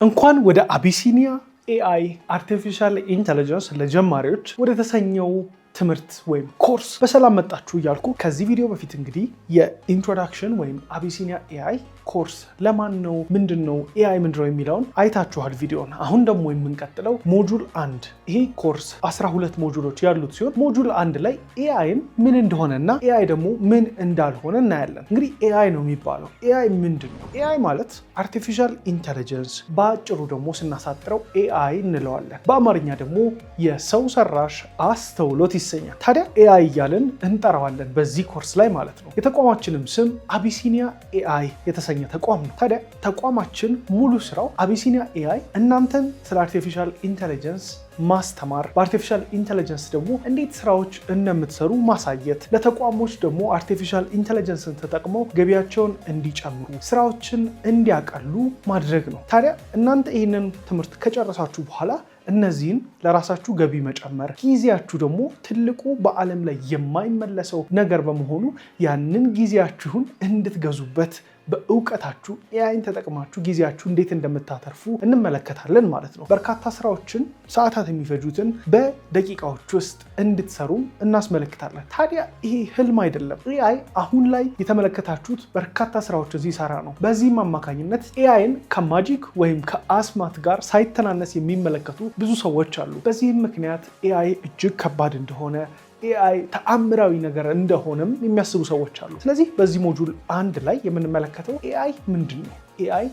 እንኳን ወደ አቢሲኒያ AI artificial intelligence ለጀማሪዎች ወደ ተሰኘው ትምህርት ወይም ኮርስ በሰላም መጣችሁ እያልኩ፣ ከዚህ ቪዲዮ በፊት እንግዲህ የ introduction ወይም አቢሲኒያ AI course ለማን ነው፣ ምንድን ነው፣ AI ምንድን ነው የሚለውን አይታችኋል ቪዲዮን። አሁን ደግሞ የምንቀጥለው module 1። ይሄ ኮርስ 12 module ኦች ያሉት ሲሆን module 1 ላይ AI ን ምን እንደሆነና AI ደግሞ ምን እንዳልሆነ እናያለን። እንግዲህ AI ነው የሚባለው። AI ምንድን ነው? AI ማለት artificial intelligence፣ በአጭሩ ደግሞ ስናሳጥረው AI እንለዋለን። በአማርኛ ደግሞ የሰው ሰራሽ አስተውሎት ይሰኛል። ታዲያ AI እያልን እንጠራዋለን በዚህ ኮርስ ላይ ማለት ነው። የተቋማችንም ስም አቢሲኒያ AI የተሰኘ ተቋም ነው። ታዲያ ተቋማችን ሙሉ ስራው አቢሲኒያ AI እናንተን ስለ artificial intelligence ማስተማር፣ በ artificial intelligence ደግሞ እንዴት ስራዎች እንደምትሰሩ ማሳየት፣ ለተቋሞች ደግሞ artificial intelligence ን ተጠቅመው ገቢያቸውን እንዲጨምሩ፣ ስራዎችን እንዲያቀሉ ማድረግ ነው። ታዲያ እናንተ ይህንን ትምህርት ከጨረሳችሁ በኋላ እነዚህን ለራሳችሁ ገቢ መጨመር፣ ጊዜያችሁ ደግሞ ትልቁ በዓለም ላይ የማይመለሰው ነገር በመሆኑ ያንን ጊዜያችሁን እንድትገዙበት በእውቀታችሁ AI ን ተጠቅማችሁ ጊዜያችሁ እንዴት እንደምታተርፉ እንመለከታለን ማለት ነው። በርካታ ስራዎችን ሰዓታት የሚፈጁትን በደቂቃዎች ውስጥ እንድትሰሩ እናስመለክታለን። ታዲያ ይሄ ህልም አይደለም። AI አሁን ላይ የተመለከታችሁት በርካታ ስራዎችን ሲሰራ ነው። በዚህም አማካኝነት AI ን ከ magic ወይም ከአስማት ጋር ሳይተናነስ የሚመለከቱ ብዙ ሰዎች አሉ። በዚህም ምክንያት AI እጅግ ከባድ እንደሆነ፣ AI ተአምራዊ ነገር እንደሆነም የሚያስቡ ሰዎች አሉ። ስለዚህ በዚህ module 1 ላይ የምንመለከተው AI ምንድን ነው፣ AI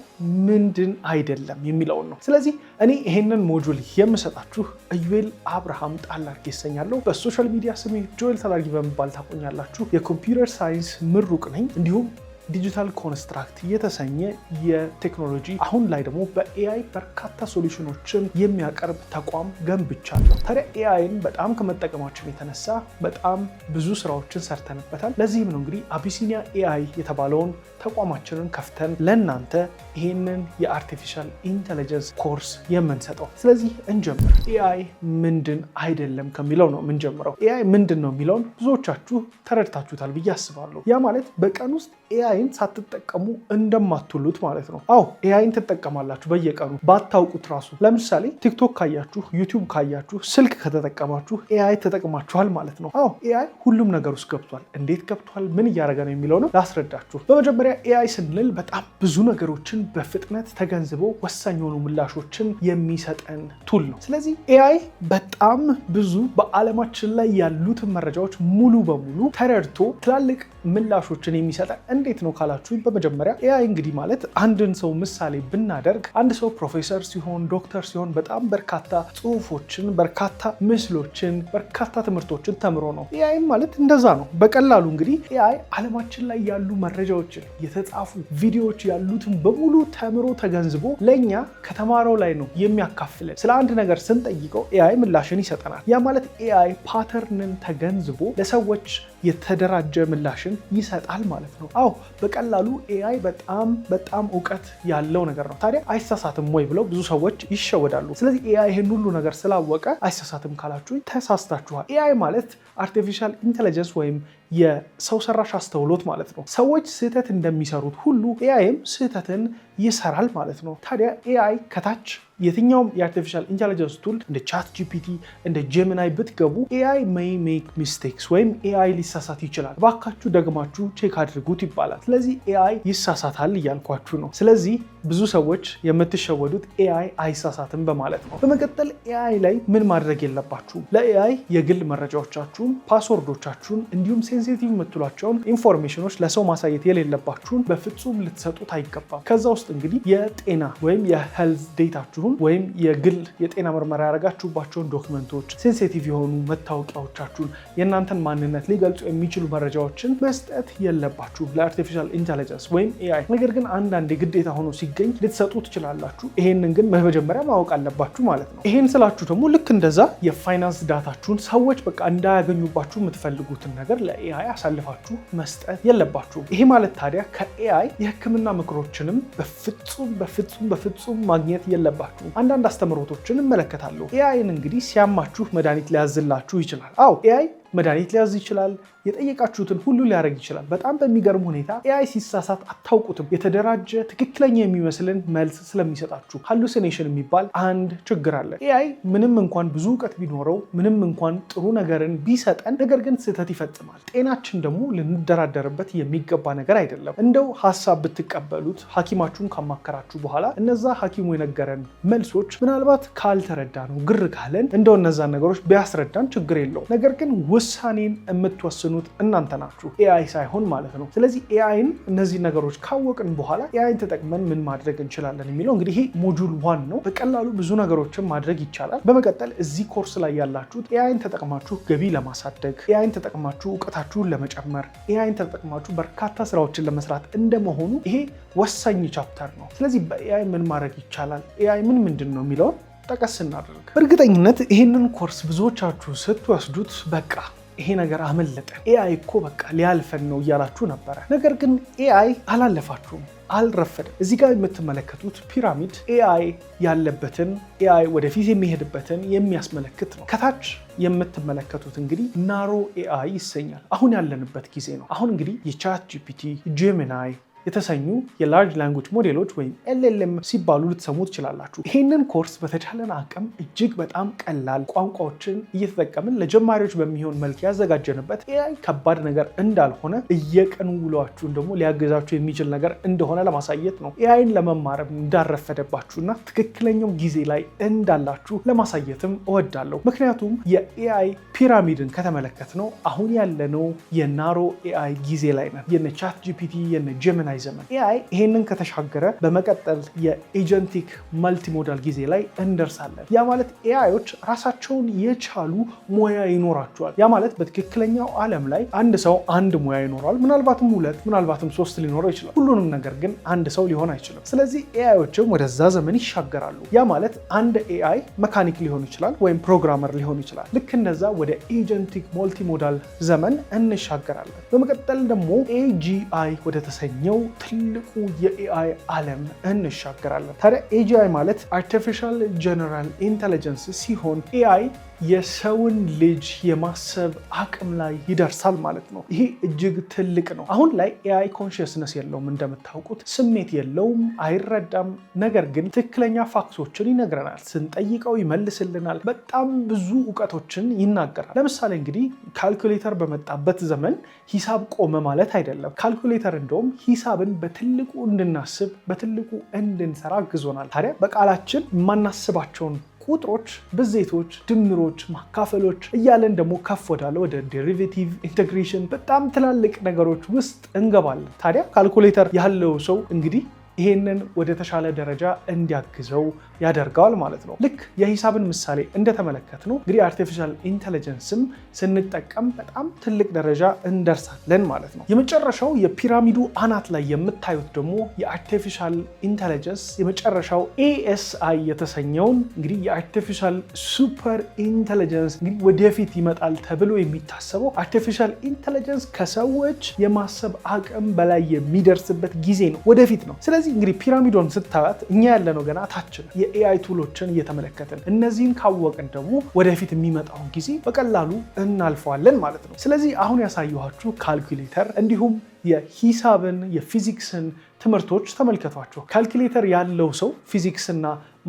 ምንድን አይደለም የሚለውን ነው። ስለዚህ እኔ ይሄንን module የምሰጣችሁ ኢዩኤል አብርሃም ጣላርጌ ይሰኛለሁ። በ social media ስሜ ጆኤል ተላርጊ በመባል ታቆኛላችሁ። የ computer science ምሩቅ ነኝ። እንዲሁም Digital Construct የተሰኘ የቴክኖሎጂ፣ አሁን ላይ ደግሞ በ AI በርካታ solution ኦችን የሚያቀርብ ተቋም ገንብቻለሁ። ታዲያ AI ን በጣም ከመጠቀማችን የተነሳ በጣም ብዙ ስራዎችን ሰርተንበታል። ለዚህም ነው እንግዲህ አቢሲኒያ AI የተባለውን ተቋማችንን ከፍተን ለእናንተ ይሄንን የ artificial intelligence course የምንሰጠው። ስለዚህ እንጀምር። AI ምንድን አይደለም ከሚለው ነው የምንጀምረው። AI ምንድን ነው የሚለውን ብዙዎቻችሁ ተረድታችሁታል ብዬ አስባለሁ። ያ ማለት በቀን ውስጥ AI ን ሳትጠቀሙ እንደማትውሉት ማለት ነው። አዎ፣ AI ን ትጠቀማላችሁ በየቀኑ ባታውቁት ራሱ። ለምሳሌ TikTok ካያችሁ፣ YouTube ካያችሁ፣ ስልክ ከተጠቀማችሁ AI ተጠቅማችኋል ማለት ነው። አዎ፣ AI ሁሉም ነገር ውስጥ ገብቷል። እንዴት ገብቷል፣ ምን እያደረገ ነው የሚለውንም ላስረዳችሁ። በመጀመሪያ AI ስንል በጣም ብዙ ነገሮችን በፍጥነት ተገንዝቦ ወሳኝ የሆኑ ምላሾችን የሚሰጠን tool ነው። ስለዚህ AI በጣም ብዙ በዓለማችን ላይ ያሉትን መረጃዎች ሙሉ በሙሉ ተረድቶ ትላልቅ ምላሾችን የሚሰጠን እንዴት ነው ካላችሁ፣ በመጀመሪያ AI እንግዲህ ማለት አንድን ሰው ምሳሌ ብናደርግ አንድ ሰው ፕሮፌሰር ሲሆን፣ ዶክተር ሲሆን በጣም በርካታ ጽሁፎችን፣ በርካታ ምስሎችን፣ በርካታ ትምህርቶችን ተምሮ ነው። AI ማለት እንደዛ ነው። በቀላሉ እንግዲህ AI ዓለማችን ላይ ያሉ መረጃዎችን፣ የተጻፉ ቪዲዮዎች ያሉትን በሙሉ ተምሮ ተገንዝቦ ለእኛ ከተማረው ላይ ነው የሚያካፍለን። ስለ አንድ ነገር ስንጠይቀው AI ምላሽን ይሰጠናል። ያ ማለት AI pattern ን ተገንዝቦ ለሰዎች የተደራጀ ምላሽን ይሰጣል ማለት ነው። አዎ፣ በቀላሉ AI በጣም በጣም እውቀት ያለው ነገር ነው። ታዲያ አይሳሳትም ወይ ብለው ብዙ ሰዎች ይሸወዳሉ። ስለዚህ AI ይህን ሁሉ ነገር ስላወቀ አይሳሳትም ካላችሁ ተሳስታችኋል። AI ማለት artificial intelligence ወይም የሰው ሰራሽ አስተውሎት ማለት ነው። ሰዎች ስህተት እንደሚሰሩት ሁሉ AI ም ስህተትን ይሰራል ማለት ነው። ታዲያ AI ከታች የትኛውም የ artificial intelligence tool እንደ ChatGPT፣ እንደ Gemini ብትገቡ AI may make mistakes ወይም AI ሊሳሳት ይችላል፣ እባካችሁ ደግማችሁ check አድርጉት ይባላል። ስለዚህ AI ይሳሳታል እያልኳችሁ ነው። ስለዚህ ብዙ ሰዎች የምትሸወዱት AI አይሳሳትም በማለት ነው። በመቀጠል AI ላይ ምን ማድረግ የለባችሁም? ለ AI የግል መረጃዎቻችሁን፣ password ኦቻችሁን እንዲሁም sensitive የምትሏቸውን information ኦች፣ ለሰው ማሳየት የሌለባችሁን በፍጹም ልትሰጡት አይገባም። ከዛ ውስጥ እንግዲህ የጤና ወይም የ health data ችሁን ወይም የግል የጤና ምርመራ ያደረጋችሁባቸውን document ኦች፣ sensitive የሆኑ መታወቂያዎቻችሁን፣ የእናንተን ማንነት ሊገልጹ የሚችሉ መረጃዎችን መስጠት የለባችሁም ለ artificial intelligence ወይም AI። ነገር ግን አንዳንድ የግዴታ ሆኖ ሲገኝ ልትሰጡ ትችላላችሁ። ይሄንን ግን መጀመሪያ ማወቅ አለባችሁ ማለት ነው። ይሄን ስላችሁ ደግሞ ልክ እንደዛ የ finance data ችሁን፣ ሰዎች በቃ እንዳያገኙባችሁ የምትፈልጉትን ነገር ለ AI አሳልፋችሁ መስጠት የለባችሁም። ይሄ ማለት ታዲያ ከ AI የሕክምና ምክሮችንም በፍጹም በፍጹም በፍጹም ማግኘት የለባችሁም። አንዳንድ አስተምህሮቶችን እመለከታለሁ። AI ን እንግዲህ ሲያማችሁ መድኃኒት ሊያዝላችሁ ይችላል። አዎ፣ AI መድኃኒት ሊያዝ ይችላል። የጠየቃችሁትን ሁሉ ሊያደርግ ይችላል። በጣም በሚገርም ሁኔታ AI ሲሳሳት አታውቁትም። የተደራጀ ትክክለኛ የሚመስልን መልስ ስለሚሰጣችሁ hallucination የሚባል አንድ ችግር አለ። AI ምንም እንኳን ብዙ እውቀት ቢኖረው፣ ምንም እንኳን ጥሩ ነገርን ቢሰጠን፣ ነገር ግን ስህተት ይፈጽማል። ጤናችን ደግሞ ልንደራደርበት የሚገባ ነገር አይደለም። እንደው ሀሳብ ብትቀበሉት፣ ሐኪማችሁን ካማከራችሁ በኋላ እነዛ ሐኪሙ የነገረን መልሶች ምናልባት ካልተረዳነው፣ ግር ካለን፣ እንደው እነዛን ነገሮች ቢያስረዳን ችግር የለውም። ነገር ግን ውሳኔን የምትወስኑት እናንተ ናችሁ፣ AI ሳይሆን ማለት ነው። ስለዚህ AI ን እነዚህ ነገሮች ካወቅን በኋላ AI ን ተጠቅመን ምን ማድረግ እንችላለን የሚለው እንግዲህ ይሄ module 1 ነው። በቀላሉ ብዙ ነገሮችን ማድረግ ይቻላል። በመቀጠል እዚህ ኮርስ ላይ ያላችሁት AI ን ተጠቅማችሁ ገቢ ለማሳደግ፣ AI ን ተጠቅማችሁ እውቀታችሁን ለመጨመር፣ AI ን ተጠቅማችሁ በርካታ ስራዎችን ለመስራት እንደመሆኑ ይሄ ወሳኝ chapter ነው። ስለዚህ በ AI ምን ማድረግ ይቻላል፣ AI ምን ምንድን ነው የሚለውን ጠቀስ እናደርግ። በእርግጠኝነት ይህንን ኮርስ ብዙዎቻችሁ ስትወስዱት በቃ ይሄ ነገር አመለጠን፣ AI እኮ በቃ ሊያልፈን ነው እያላችሁ ነበረ። ነገር ግን AI አላለፋችሁም፣ አልረፈደም። እዚህ ጋር የምትመለከቱት ፒራሚድ AI ያለበትን፣ AI ወደፊት የሚሄድበትን የሚያስመለክት ነው። ከታች የምትመለከቱት እንግዲህ narrow AI ይሰኛል። አሁን ያለንበት ጊዜ ነው። አሁን እንግዲህ የ ChatGPT፣ Gemini የተሰኙ የ large language ሞዴሎች ወይም LLM ሲባሉ ልትሰሙ ትችላላችሁ። ይሄንን ኮርስ በተቻለን አቅም እጅግ በጣም ቀላል ቋንቋዎችን እየተጠቀምን ለጀማሪዎች በሚሆን መልክ ያዘጋጀንበት AI ከባድ ነገር እንዳልሆነ፣ እየቀኑ ውሏችሁን ደግሞ ሊያግዛችሁ የሚችል ነገር እንደሆነ ለማሳየት ነው። AI ን ለመማርም እንዳረፈደባችሁና ትክክለኛው ጊዜ ላይ እንዳላችሁ ለማሳየትም እወዳለሁ። ምክንያቱም የ AI ፒራሚድን ከተመለከትነው አሁን ያለነው የ narrow AI ጊዜ ላይ ነን። የነ ChatGPT፣ የነ Gemini ዘመን። AI ይሄንን ከተሻገረ በመቀጠል የ agentic multimodal ጊዜ ላይ እንደርሳለን። ያ ማለት AI ዎች ራሳቸውን የቻሉ ሙያ ይኖራቸዋል። ያ ማለት በትክክለኛው ዓለም ላይ አንድ ሰው አንድ ሙያ ይኖረዋል። ምናልባትም ሁለት፣ ምናልባትም ሶስት ሊኖረው ይችላል። ሁሉንም ነገር ግን አንድ ሰው ሊሆን አይችልም። ስለዚህ AI ዎችም ወደዛ ዘመን ይሻገራሉ። ያ ማለት አንድ AI መካኒክ ሊሆን ይችላል ወይም programmer ሊሆን ይችላል። ልክ እንደዛ ወደ agentic multimodal ዘመን እንሻገራለን። በመቀጠል ደግሞ AGI ወደ ተሰኘው ትልቁ የ AI ዓለም እንሻገራለን። ታዲያ AGI ማለት artificial general intelligence ሲሆን AI የሰውን ልጅ የማሰብ አቅም ላይ ይደርሳል ማለት ነው። ይሄ እጅግ ትልቅ ነው። አሁን ላይ AI consciousness የለውም፣ እንደምታውቁት ስሜት የለውም፣ አይረዳም። ነገር ግን ትክክለኛ fact ኦችን ይነግረናል። ስንጠይቀው ይመልስልናል። በጣም ብዙ እውቀቶችን ይናገራል። ለምሳሌ እንግዲህ ካልኩሌተር በመጣበት ዘመን ሂሳብ ቆመ ማለት አይደለም። ካልኩሌተር እንደውም ሂሳብን በትልቁ እንድናስብ፣ በትልቁ እንድንሰራ አግዞናል። ታዲያ በቃላችን የማናስባቸውን ቁጥሮች፣ ብዜቶች፣ ድምሮች፣ ማካፈሎች እያለን ደግሞ ከፍ ወዳለ ወደ derivative፣ integration በጣም ትላልቅ ነገሮች ውስጥ እንገባለን። ታዲያ ካልኩሌተር ያለው ሰው እንግዲህ ይሄንን ወደ ተሻለ ደረጃ እንዲያግዘው ያደርገዋል ማለት ነው። ልክ የሂሳብን ምሳሌ እንደተመለከትነው እንግዲህ artificial intelligence ም ስንጠቀም በጣም ትልቅ ደረጃ እንደርሳለን ማለት ነው። የመጨረሻው የፒራሚዱ አናት ላይ የምታዩት ደግሞ የ artificial intelligence የመጨረሻው ASI የተሰኘውን እንግዲህ የ artificial super intelligence፣ እንግዲህ ወደፊት ይመጣል ተብሎ የሚታሰበው artificial intelligence ከሰዎች የማሰብ አቅም በላይ የሚደርስበት ጊዜ ነው፣ ወደፊት ነው። ስለዚህ እንግዲህ ፒራሚዷን ስታያት እኛ ያለነው ገና ታች ነው። የ AI tool ኦችን እየተመለከትን እነዚህን ካወቅን ደግሞ ወደፊት የሚመጣውን ጊዜ በቀላሉ እናልፈዋለን ማለት ነው። ስለዚህ አሁን ያሳየኋችሁ ካልኩሌተር እንዲሁም የሂሳብን፣ የፊዚክስን ትምህርቶች ተመልከቷቸው። ካልኩሌተር ያለው ሰው ፊዚክስና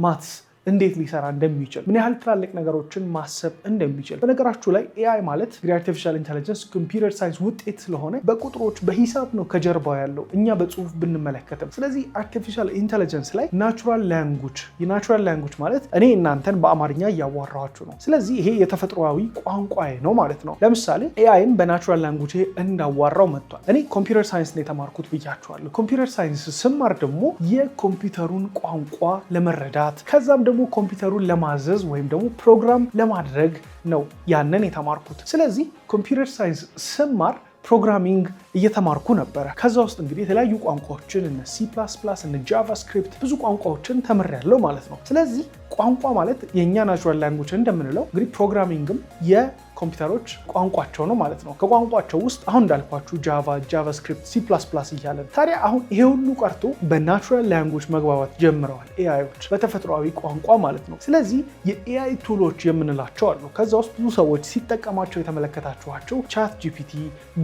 maths እንዴት ሊሰራ እንደሚችል፣ ምን ያህል ትላልቅ ነገሮችን ማሰብ እንደሚችል። በነገራችሁ ላይ AI ማለት እንግዲህ artificial intelligence computer science ውጤት ስለሆነ በቁጥሮች፣ በሂሳብ ነው ከጀርባው ያለው፣ እኛ በጽሁፍ ብንመለከትም። ስለዚህ artificial intelligence ላይ natural language፣ የ natural language ማለት እኔ እናንተን በአማርኛ እያዋራኋችሁ ነው። ስለዚህ ይሄ የተፈጥሯዊ ቋንቋዬ ነው ማለት ነው። ለምሳሌ AI ን በ natural language እንዳዋራው መጥቷል። እኔ computer science ነው የተማርኩት ብያችኋለሁ። Computer science ስማር ደግሞ የኮምፒውተሩን ቋንቋ ለመረዳት፣ ከዛም ደግሞ ኮምፒውተሩን ለማዘዝ ወይም ደግሞ ፕሮግራም ለማድረግ ነው ያንን የተማርኩት። ስለዚህ computer science ስማር programming እየተማርኩ ነበረ። ከዛ ውስጥ እንግዲህ የተለያዩ ቋንቋዎችን እነ C++፣ እነ JavaScript፣ ብዙ ቋንቋዎችን ተምሬያለሁ ማለት ነው። ስለዚህ ቋንቋ ማለት የእኛ natural language እንደምንለው እንግዲህ programming ም የኮምፒውተር ኮምፒውተሮች ቋንቋቸው ነው ማለት ነው። ከቋንቋቸው ውስጥ አሁን እንዳልኳችሁ Java፣ JavaScript፣ C++ እያለን። ታዲያ አሁን ይሄ ሁሉ ቀርቶ በ natural language መግባባት ጀምረዋል AI ዎች፣ በተፈጥሯዊ ቋንቋ ማለት ነው። ስለዚህ የ AI tool ኦች የምንላቸው አሉ። ከዛ ውስጥ ብዙ ሰዎች ሲጠቀማቸው የተመለከታችኋቸው ChatGPT፣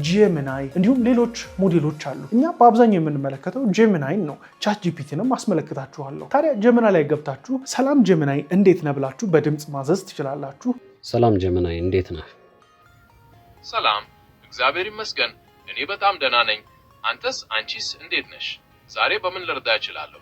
Gemini እንዲሁም ሌሎች ሞዴሎች አሉ። እኛ በአብዛኛው የምንመለከተው Gemini ን ነው። ChatGPT ንም አስመለክታችኋለሁ። ታዲያ Gemini ላይ ገብታችሁ "ሰላም Gemini፣ እንዴት ነህ?" ብላችሁ በድምፅ ማዘዝ ትችላላችሁ። ሰላም Gemini፣ እንዴት ነህ? ሰላም፣ እግዚአብሔር ይመስገን። እኔ በጣም ደህና ነኝ። አንተስ፣ አንቺስ እንዴት ነሽ? ዛሬ በምን ልረዳ እችላለሁ?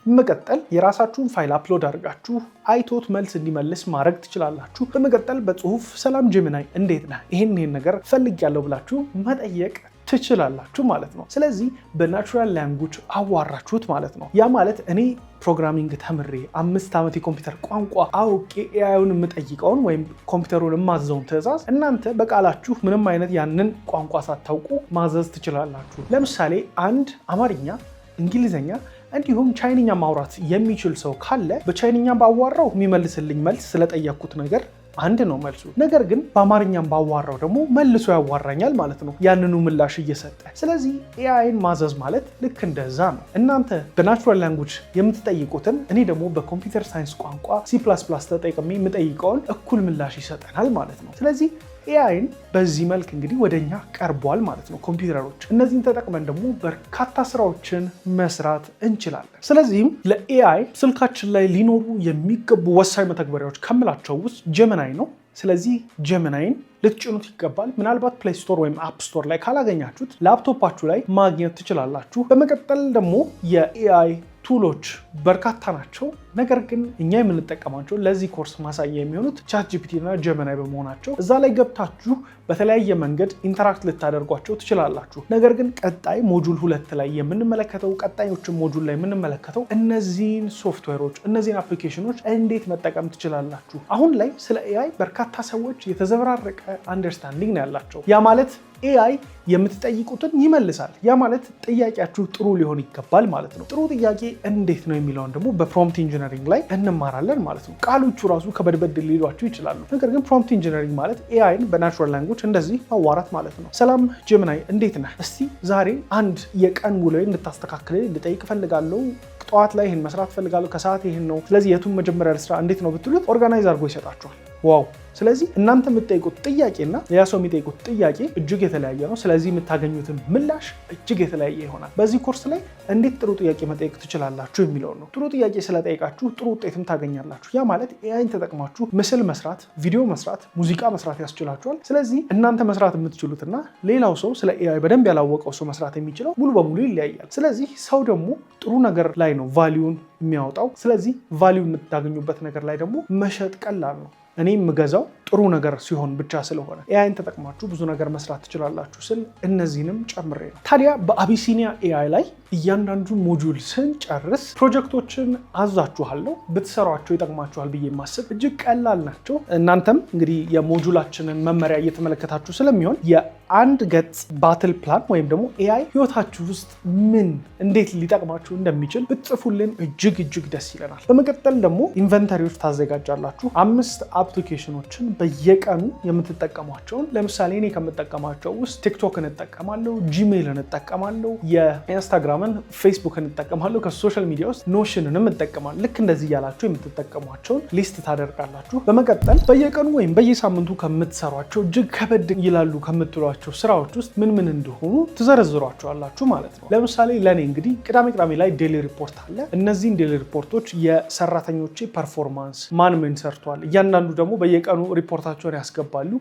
በመቀጠል የራሳችሁን file upload አድርጋችሁ አይቶት መልስ እንዲመልስ ማድረግ ትችላላችሁ። በመቀጠል በጽሁፍ "ሰላም Gemini፣ እንዴት ነህ? ይሄን ይሄን ነገር ፈልጌያለሁ" ብላችሁ መጠየቅ ትችላላችሁ ማለት ነው። ስለዚህ በ natural language አዋራችሁት ማለት ነው። ያ ማለት እኔ programming ተምሬ 5 ዓመት የኮምፒውተር ቋንቋ አውቄ AI ዩን የምጠይቀውን ወይም ኮምፒውተሩን የማዘውን ትዕዛዝ እናንተ በቃላችሁ ምንም አይነት ያንን ቋንቋ ሳታውቁ ማዘዝ ትችላላችሁ። ለምሳሌ አንድ አማርኛ፣ እንግሊዝኛ እንዲሁም ቻይንኛ ማውራት የሚችል ሰው ካለ በቻይንኛ ባዋራው የሚመልስልኝ መልስ ስለጠየቅኩት ነገር አንድ ነው መልሱ። ነገር ግን በአማርኛም ባዋራው ደግሞ መልሶ ያዋራኛል ማለት ነው፣ ያንኑ ምላሽ እየሰጠ። ስለዚህ AI ን ማዘዝ ማለት ልክ እንደዛ ነው። እናንተ በ natural language የምትጠይቁትን እኔ ደግሞ በ computer science ቋንቋ C++ ተጠቅሜ የምጠይቀውን እኩል ምላሽ ይሰጠናል ማለት ነው። ስለዚህ AI ን በዚህ መልክ እንግዲህ ወደኛ ቀርቧል ማለት ነው። ኮምፒውተሮች እነዚህን ተጠቅመን ደግሞ በርካታ ስራዎችን መስራት እንችላለን። ስለዚህም ለ AI ስልካችን ላይ ሊኖሩ የሚገቡ ወሳኝ መተግበሪያዎች ከምላቸው ውስጥ Gemini ነው። ስለዚህ Gemini ን ልትጭኑት ይገባል። ምናልባት Play Store ወይም App Store ላይ ካላገኛችሁት ላፕቶፓችሁ ላይ ማግኘት ትችላላችሁ። በመቀጠል ደግሞ የ AI tool ኦች በርካታ ናቸው። ነገር ግን እኛ የምንጠቀማቸው ለዚህ ኮርስ ማሳያ የሚሆኑት ChatGPT እና Gemini በመሆናቸው እዛ ላይ ገብታችሁ በተለያየ መንገድ interact ልታደርጓቸው ትችላላችሁ። ነገር ግን ቀጣይ module 2 ላይ የምንመለከተው፣ ቀጣዮችን module ላይ የምንመለከተው እነዚህን ሶፍትዌሮች፣ እነዚህን application ኖች እንዴት መጠቀም ትችላላችሁ። አሁን ላይ ስለ AI በርካታ ሰዎች የተዘበራረቀ understanding ነው ያላቸው። ያ ማለት AI የምትጠይቁትን ይመልሳል። ያ ማለት ጥያቄያችሁ ጥሩ ሊሆን ይገባል ማለት ነው። ጥሩ ጥያቄ እንዴት ነው የሚለውን ደግሞ በ prompt engineering ላይ እንማራለን ማለት ነው። ቃሎቹ ራሱ ከበድበድ ሊሏችሁ ይችላሉ። ነገር ግን prompt engineering ማለት AI ን በ natural language እንደዚህ ማዋራት ማለት ነው። "ሰላም Gemini፣ እንዴት ነህ? እስቲ ዛሬ አንድ የቀን ውሎዬን እንድታስተካክል ልጠይቅ እፈልጋለሁ። ጠዋት ላይ ይህን መስራት እፈልጋለሁ፣ ከሰዓት ይህን ነው። ስለዚህ የቱን መጀመሪያ ልስራ፣ እንዴት ነው?" ብትሉት organize አድርጎ ይሰጣችኋል። Wow! ስለዚህ እናንተ የምትጠይቁት ጥያቄና ያ ሰው የሚጠይቁት ጥያቄ እጅግ የተለያየ ነው። ስለዚህ የምታገኙትን ምላሽ እጅግ የተለያየ ይሆናል። በዚህ ኮርስ ላይ እንዴት ጥሩ ጥያቄ መጠየቅ ትችላላችሁ የሚለውን ነው። ጥሩ ጥያቄ ስለጠየቃችሁ ጥሩ ውጤትም ታገኛላችሁ። ያ ማለት AI ን ተጠቅማችሁ ምስል መስራት፣ ቪዲዮ መስራት፣ ሙዚቃ መስራት ያስችላችኋል። ስለዚህ እናንተ መስራት የምትችሉትና ሌላው ሰው፣ ስለ AI በደንብ ያላወቀው ሰው መስራት የሚችለው ሙሉ በሙሉ ይለያያል። ስለዚህ ሰው ደግሞ ጥሩ ነገር ላይ ነው value ን የሚያወጣው። ስለዚህ value የምታገኙበት ነገር ላይ ደግሞ መሸጥ ቀላል ነው። እኔ የምገዛው ጥሩ ነገር ሲሆን ብቻ ስለሆነ AI ን ተጠቅማችሁ ብዙ ነገር መስራት ትችላላችሁ ስል እነዚህንም ጨምሬ ነው። ታዲያ በአቢሲኒያ AI ላይ እያንዳንዱ module ስንጨርስ ፕሮጀክቶችን አዛችኋለሁ። ብትሰሯቸው ይጠቅማችኋል ብዬ የማስብ እጅግ ቀላል ናቸው። እናንተም እንግዲህ የ module ኣችንን መመሪያ እየተመለከታችሁ ስለሚሆን የአንድ ገጽ battle plan ወይም ደግሞ AI ህይወታችሁ ውስጥ ምን እንዴት ሊጠቅማችሁ እንደሚችል ብትጽፉልን እጅግ እጅግ ደስ ይለናል። በመቀጠል ደግሞ inventory ዎች ታዘጋጃላችሁ። አምስት application ኖችን በየቀኑ የምትጠቀሟቸውን። ለምሳሌ እኔ ከምጠቀማቸው ውስጥ ቲክቶክን እጠቀማለሁ፣ Gmail ን እጠቀማለሁ፣ የኢንስታግራምን፣ ፌስቡክን እጠቀማለሁ። ከ social media ውስጥ Notion ንም እጠቀማለሁ። ልክ እንደዚህ እያላችሁ የምትጠቀሟቸውን list ታደርጋላችሁ። በመቀጠል በየቀኑ ወይም በየሳምንቱ ከምትሰሯቸው እጅግ ከበድ ይላሉ ከምትሏቸው ስራዎች ውስጥ ምን ምን እንደሆኑ ትዘረዝሯቸዋላችሁ ማለት ነው። ለምሳሌ ለእኔ እንግዲህ ቅዳሜ ቅዳሜ ላይ daily report አለ። እነዚህን daily report ኦች የሰራተኞቼ performance፣ ማን ምን ሰርቷል፣ እያንዳንዱ ደግሞ በየቀኑ ሪፖርታቸውን ያስገባሉ።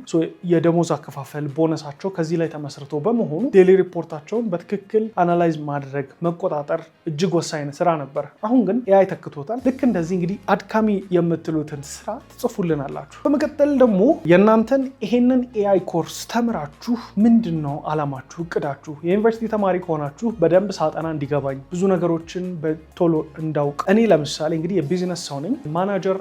የደሞዝ አከፋፈል ቦነሳቸው ከዚህ ላይ ተመስርቶ በመሆኑ daily report ኣቸውን በትክክል analyze ማድረግ፣ መቆጣጠር እጅግ ወሳኝ ስራ ነበር። አሁን ግን AI ተክቶታል። ልክ እንደዚህ እንግዲህ አድካሚ የምትሉትን ስራ ትጽፉልናላችሁ። በመቀጠል ደግሞ የእናንተን ይሄንን AI course ተምራችሁ ምንድን ነው አላማችሁ፣ እቅዳችሁ? የዩኒቨርሲቲ ተማሪ ከሆናችሁ በደንብ ሳጠና እንዲገባኝ፣ ብዙ ነገሮችን በቶሎ እንዳውቅ። እኔ ለምሳሌ እንግዲህ የቢዝነስ ሰው ነኝ። ማናጀር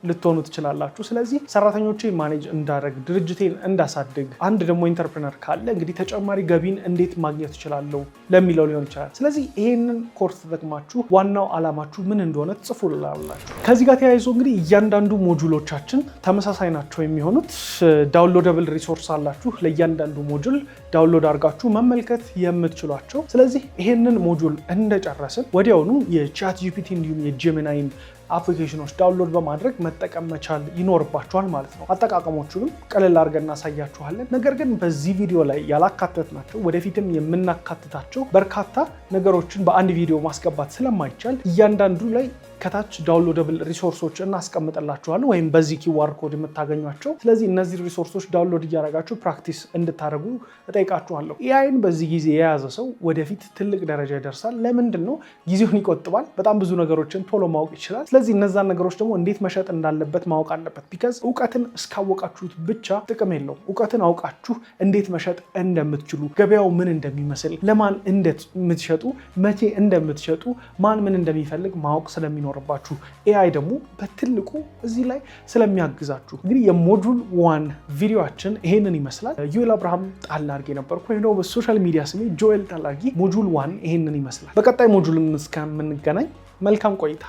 ልትሆኑ ትችላላችሁ። ስለዚህ ሰራተኞቼ manage እንዳደርግ፣ ድርጅቴን እንዳሳድግ፣ አንድ ደግሞ entrepreneur ካለ እንግዲህ ተጨማሪ ገቢን እንዴት ማግኘት እችላለሁ ለሚለው ሊሆን ይችላል። ስለዚህ ይሄንን ኮርስ ተጠቅማችሁ ዋናው አላማችሁ ምን እንደሆነ ትጽፉላላችሁ። ከዚህ ጋር ተያይዞ እንግዲህ እያንዳንዱ module ኦቻችን ተመሳሳይ ናቸው የሚሆኑት። Downloadable resource አላችሁ፣ ለእያንዳንዱ module download አድርጋችሁ መመልከት የምትችሏቸው። ስለዚህ ይሄንን module እንደጨረስን ወዲያውኑ የ ChatGPT እንዲሁም የ Gemini ን application ኖች download በማድረግ መጠቀም መቻል ይኖርባችኋል ማለት ነው። አጠቃቀሞቹንም ቀለል አድርገን እናሳያችኋለን። ነገር ግን በዚህ ቪዲዮ ላይ ያላካተትናቸው፣ ወደፊትም የምናካትታቸው በርካታ ነገሮችን በአንድ ቪዲዮ ማስገባት ስለማይቻል እያንዳንዱ ላይ ከታች downloadable resource ኦች እናስቀምጥላችኋለን ወይም በዚህ QR code የምታገኟቸው። ስለዚህ እነዚህ resource ኦች download እያደረጋችሁ practice እንድታደርጉ እጠይቃችኋለሁ። AI ን በዚህ ጊዜ የያዘ ሰው ወደፊት ትልቅ ደረጃ ይደርሳል። ለምንድን ነው? ጊዜውን ይቆጥባል። በጣም ብዙ ነገሮችን ቶሎ ማወቅ ይችላል። ስለዚህ እነዛን ነገሮች ደግሞ እንዴት መሸጥ እንዳለበት ማወቅ አለበት። Because እውቀትን እስካወቃችሁት ብቻ ጥቅም የለውም። እውቀትን አውቃችሁ እንዴት መሸጥ እንደምትችሉ፣ ገበያው ምን እንደሚመስል፣ ለማን እንደምትሸጡ፣ መቼ እንደምትሸጡ፣ ማን ምን እንደሚፈልግ ማወቅ ስለሚኖርባችሁ AI ደግሞ በትልቁ እዚህ ላይ ስለሚያግዛችሁ እንግዲህ የ module 1 ቪዲዮአችን ይሄንን ይመስላል። ዮኤል አብርሃም ጣል አድርጌ ነበርኩ ወይም ደግሞ በ social media ስሜ ጆኤል ጣል አድርጌ። Module 1 ይሄንን ይመስላል። በቀጣይ module ም እስከምንገናኝ መልካም ቆይታ።